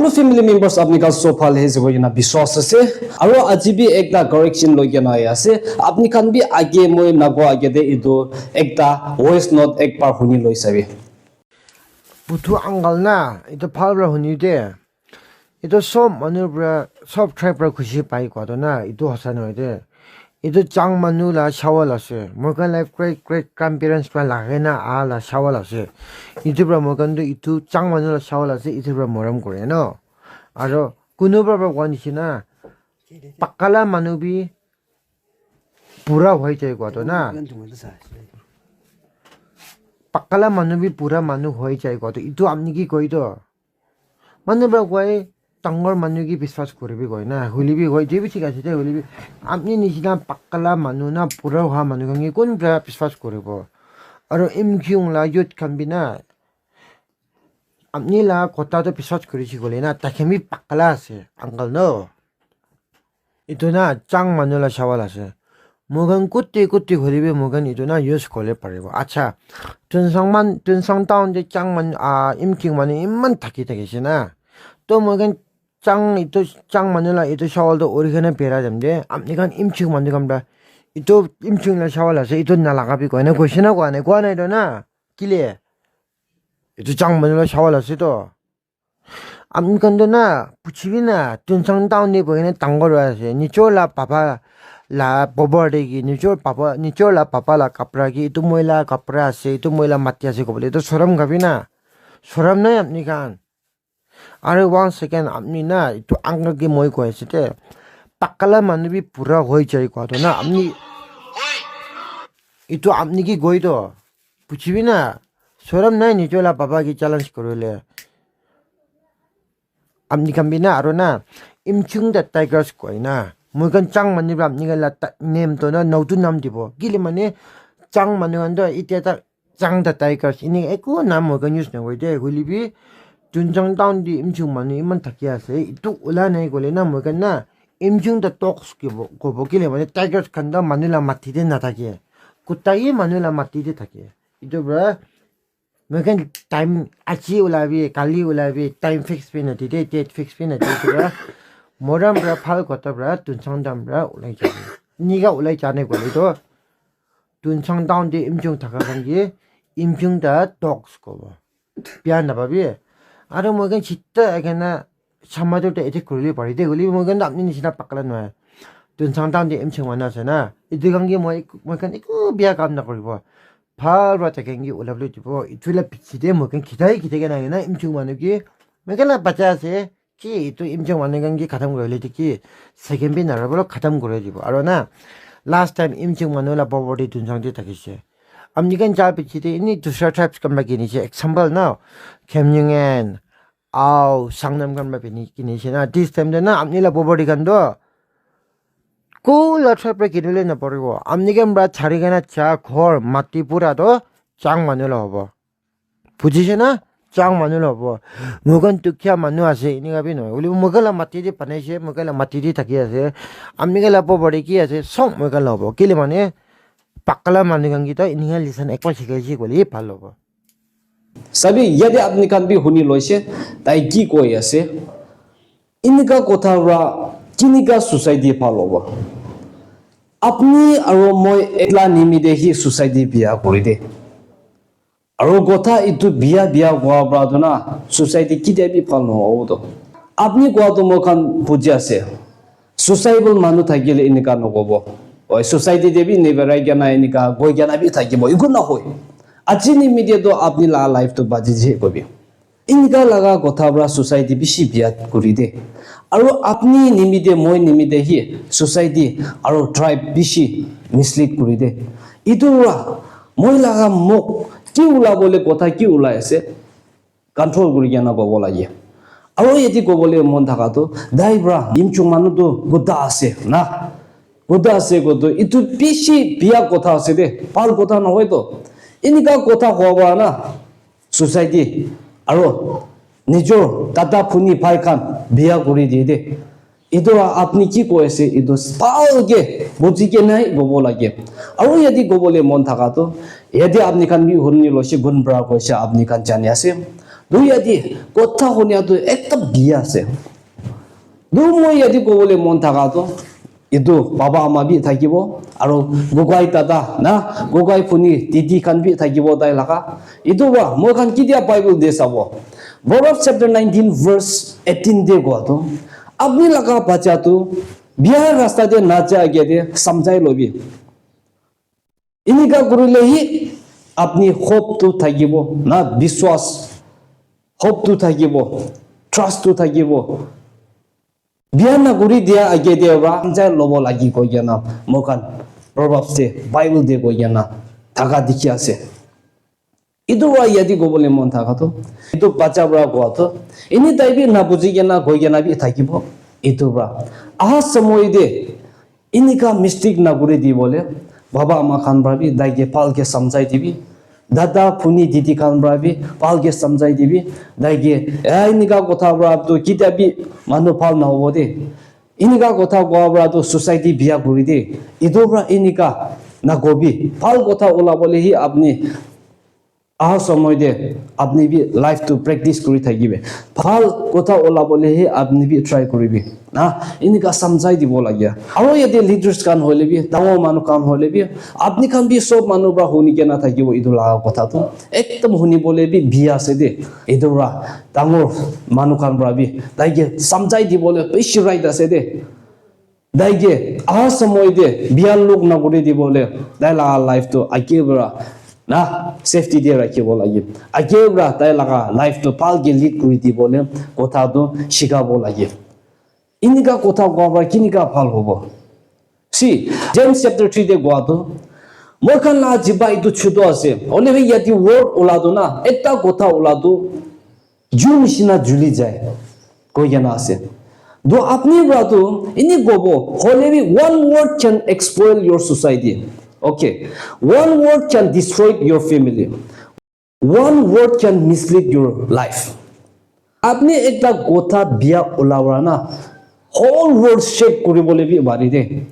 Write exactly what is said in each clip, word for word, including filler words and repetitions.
Hello family members, apni khan sob bhal ase koina biswas ase. Aro aji bi ekta correction loi kena ahi ase. Apni khan bi age moi nakoa age te etu ekta voice note ek bar huni loi sabi. Buthu uncle na, etu bhal para huni de. Etu sob manu para, sob tribe para khushi pai koa to na, etu hosa nohoi de. Etu Chang manu la shawal ase. Moi khan la great great grandparents para lagai na aha la shawal ase. Etu para moi khan tu etu Chang manu la shawal ase, etu para morom kore no. Aro kunuba para koa nishina, pakala manu bi pura hoi jai koa to na. Pakala manu bi pura manu hoi jai koa to. Etu apni ki koi to? Manu para koi, dangor manu ki biswas kuribi koi na, hoile bi koi, je bi thik ase de, hoile bi apni nishina pakala manu na pura hoa manu khan ki kun para biswas kuribo? Aro imkhiung la youth khan bi na, apni la kotha toh biswas kurishi koile na, tai khan bi pakala ase, uncle no. Etu na Chang manu la shawal ase. Moi khan kuti kuti hoile bi moi khan etu na use kole paribo. Acha, Tuensang man, Tuensang town te Chang man, ah, Imching manu eman thaki thaki ase na. To moi khan Chang etu, Chang manu la etu shawal to uri kena bera jam de. Apni khan Imching manu khan pra etu Imching la shawal ase, etu nalaga bi koina koise na koa nai, koa nai to na. Kile? Etu Chang manu la shawal ase to. Ami khan toh na, puchibi na, Tuensang town te bohi kena dangor hoi ase. Nijor la papa la poverty ki, nijor papa, nijor la papa la kapra ki, etu moi la kapra ase, etu moi la mati ase kobole, etu sorom khabi na. Sorom nai apni khan. Are one second, apni na, etu uncle ki moi koi ase te. Pakala manu bi pura hoi jai koa toh na, apni, etu apni ki koi toh. Puchibi na, sorom nai nijor la papa ki challenge kuribole. Apni khan bi na, aro na, Imchung the Tigers koi na. Moi khan Chang manu pra apni khan la ta-, name to na, nautu nam dibo. Kile mane, Chang manu khan to, itya ta, Chang the Tigers, ini eku nam moi khan use na koi de, hoile bi, Tuensang town di Imchung manu iman thaki ase. Itu ula nai kole na, moi khan na, Imchung the Dogs kibo, kobo kile mane, Tigers khan to manu la mati te na thake. Kutta hi manu la mati te thake. Itu pra, moi khan time aji ulabi, kali ulabi, time fix bi na di de, date fix bi na di de pra. Moram pra, phal kota pra, Tuensang dam pra, ulai jai. Niga ulai jane kole to, Tuensang town de Imchung thaka khan ke, Imchung the Dogs kobo. Bia na babi. Aro moi khan chita ekena, Shamator te attack kuribole pare de, hoile bi moi khan to apni nishina pakala nohoi. Tuensang town te Imchung manu ase na. Itu khan ke moi, moi khan eku bia kam na kuribo. Bhal pra tai khan ke ulabole dibo. Itu la piche te moi khan khitai khitai kena ahi na Imchung manu ke. Moi khan la bacha ase. Ki itu Imchung manu khan ke khatam kuribole ki. Second bi narabole khatam kuri dibo. Aro na. Last time Imchung manu la poverty Tuensang te thakise. Apni khan ja piche te ini dusra tribes khan pra kinise. Example na. Khemnyungen. Aw, Sangtam khan pra pini kini ase na. This time te na, apni la poverty khan to, ko la tribe pra kinibole na paribo. Apni khan pra chari kena cha ghor, mati pura to, Chang manu la hobo. Bujise na? Chang manu la hobo. Moi khan dukhiya manu ase, enika bi nohoi. Hoile moi khan la mati te banai ase, moi khan la mati te thaki ase. Apni khan la poverty ki ase, sob moi khan la hobo. Kile mane, pakala manu khan ki to, enika lesson ekbar shikai ase koile bhal hobo. Sabi, yate apni khan bi huni loise, tai ki koi ase. Inika kotha pra kinika society bhal hobo? Apni aro moi ekla nimite hi society biya kuri de. Aro kotha itu biya, biya koa pra tu na, society kitia bi bhal nohobo to. Apni koa tu moi khan buji ase. Sociable manu thakile enika nokobo. Oi, society te bi niberai kena enika goi kena bi thakibo. Eku nohoi. Aji nimite to apni la life to baji je kobi. Enika laga kotha pra society bishi biya kuri de. Aro apni nimite, moi nimite hi society aro tribe bishi mislead kuri de. Itu pra moi laga mok ki ulabole kotha ki ulai ase, control kuri kena kobo lage. Aro yate kobole mon thaka tu, dai pra, Yimchung manu tu guda ase na. Guda ase ko tu, itu bishi biya kotha ase de, bhal kotha nohoi to. Enika kotha kowa na, society, aro nijor dada phuni bhai khan biya kuri diye de. Etu apni ki koi ase, etu bhalke buji kena kobo lage. Aru yate kobole mon thaka tu, yate apni khan bi huni loise, kun para koise apni khan jani ase. Tu yate kotha hunia tu ekta biya ase. Tu moi yate kobole mon thaka tu, etu baba ama bi thakibo, aro gogai dada na gogai phuni didi khan bi thakibo tai laga. Etu para moi khan kitia Bible te sabo. Proverbs chapter nineteen verse eighteen te koa tu, apni laga bacha tu biya rasta te na ja age te samjhai lobi. Enika kurile hi apni hope tu thakibo na, biswas, hope tu thakibo, trust tu thakibo. Biya na kuri dia age te para samjhai lobo lagi koi kena moi khan Proverbs te, Bible te koi kena thaka dikhi ase. Etu para yate kobole mon thaka tu, etu bacha para koa tu, eni tai bi na buji kena koi kena bi thakibo. Etu para aha samoi te enika mistake na kuri dibole, baba ama khan para bi tai ke bhal ke samjhai dibi, dada phuni didi khan para bi bhal ke samjhai dibi, tai ke, "Eh, enika kotha para tu kitia bi manu bhal na hobo de. Enika kotha koa para tu society biya kuri de. Etu para enika na kobi. Bhal kotha ulabole hi apni aha samoi te apni bi life tu practice kuri thakibe. Bhal kotha ulabole hi apni bi try kuribi." Na, enika samjhai dibo lage. Aro yate leaders khan hoile bi, dangor manu khan hoile bi, apni khan bi sob manu para huni kena thakibo etu laga kotha tu. Ekdom huni bole bi biya ase de. Etu para dangor manu khan para bi tai ke samjhai dibole bishi right ase de. Tai ke aha samoi te biya log na kuri dibole, tai laga life tu age para na safety te rakhibo lage. Age para tai laga life tu bhal ke lead kuri dibole kotha tu shikabo lage. Enika kotha koa para kinika bhal hobo? See, James chapter three te koa tu, moi khan laga jiba etu chutu ase. Hoile bi yate word ula tu na, ekta kotha ula tu, ju nishina juli jai, koi kena ase. To apni para tu eni kobo, hoile bi one word can spoil your society. Okay, one word can destroy your family. One word can mislead your life. Apni ekta kotha biya ula para na, whole world shake kuri bole bi pari de.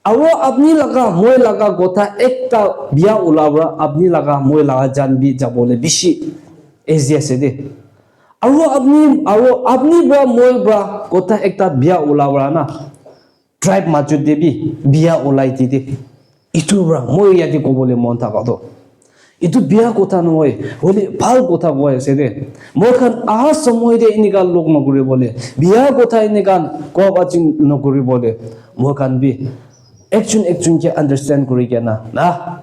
Aro apni laga, moi laga kotha ekta biya ula para apni laga, moi laga jan bi jabole bishi easy ase de. Aro apni, aro apni para moi para kotha ekta biya ula para na, tribe majot te bi biya ulai di de. Etu para moi yate kobole mon thaka tu, etu biya kotha nohoi, hoile bhal kotha koi ase de. Moi khan aha samoi te enika log na kuri bole, biya kotha enika koa bachi na kuri bole, moi khan bi ekjon ekjon ke understand kuri kena na,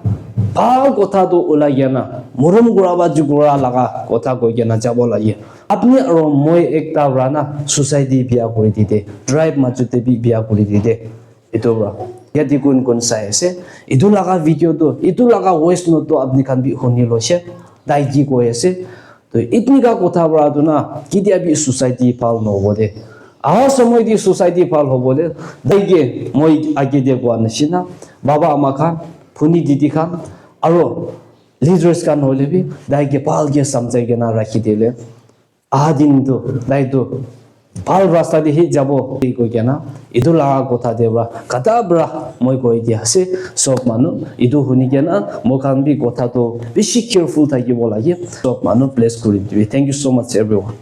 bhal kotha tu ulai kena, morom kura bachi kura laga kotha koi kena jabo lage. Apni aro moi ekta para na society biya kuri di de, tribe majot te bi biya kuri di de. Etu para yate kun kun sai ase, etu laga video tu, etu laga voice note tu apni khan bi huni loise, tai ki koi ase. To enika kotha para tu na kitia bi society bhal nohobo de. Aha samoi te society bhal hobo de, tai ke moi age te koa nishina, baba ama khan, phuni didi khan, aro leaders khan hoile bi tai ke bhal ke samjhai kena rakhi dile, aha din tu tai tu bhal rasta te hi jabo koi kena, etu laga kotha te para kata para moi koi dia ase. Sob manu etu huni kena moi khan bi kotha tu bishi careful thakibo lage. Sob manu bless kuri dibi. Thank you so much everyone.